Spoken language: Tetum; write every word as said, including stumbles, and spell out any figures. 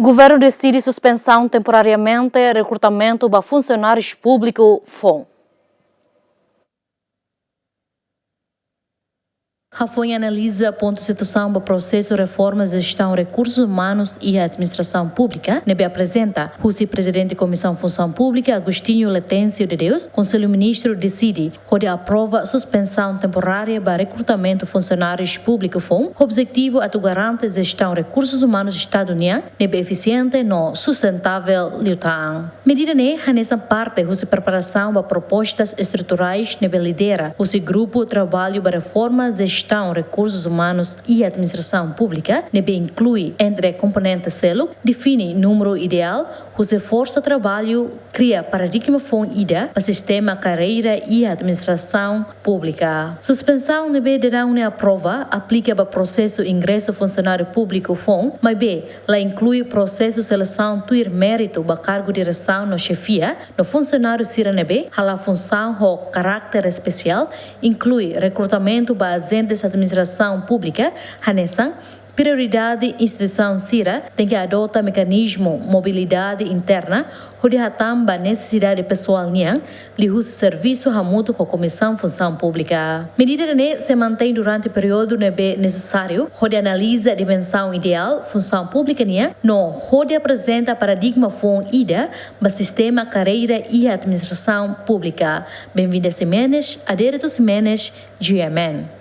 Governu deside suspensaun temporariamente rekrutamentu ba funsionáriu públiku foun. Hafoin analiza pontu situasaun ba prosesu reforma jestaun rekursus umanus iha administrasaun públika ne'ebé aprezenta husi Prezidente Komisaun Funsaun Públika, Agostinho Letêncio de Deus, Konsellu Ministru deside hodi aprova suspensaun temporária ba rekrutamentu funsionáriu públiku foun, objetivu atu garante jestaun rekursus umanus Estadu nian ne'ebé efisiente no sustentável liután. Medida ne'e hanesan parte husi preparasaun ba propostas estruturais ne'ebé lidera husi Grupu Traballu ba Reforma Jestaun Rekursus Umanus iha Administrasaun Públika, ne'ebé inklui entre komponente seluk, define númeru ideál husi forsa traballu, kria paradigma foun ida ba sistema karreira iha administrasaun públika. Suspensaun ne'ebé daudaun ne'e aprova aplika ba prosesu ingresu funsionáriu públiku foun, maibé la inklui prosesu selesaun tuir méritu ba kargu diresaun no xefia, no funsionáriu sira ne'ebé hala'o funsaun ho karáter espesiál, inklui rekrutamentu ba ajentes administrasaun públika, hanesan prioridade instituisaun sira tenke adota mekanizmu mobilidade interna hodi hatán ba nesesidade pesoál nian, liuhusi servisu hamutuk ho Komisaun Funsaun Públika. Medida ne'e sei mantein durante períodu ne'ebé nesesáriu hodi analiza dimensaun ideál funsaun públika nian no hodi aprezenta paradigma foun ida ba sistema karreira iha administrasaun públika. Benvinda Ximenes, Adérito Ximenes, G M N.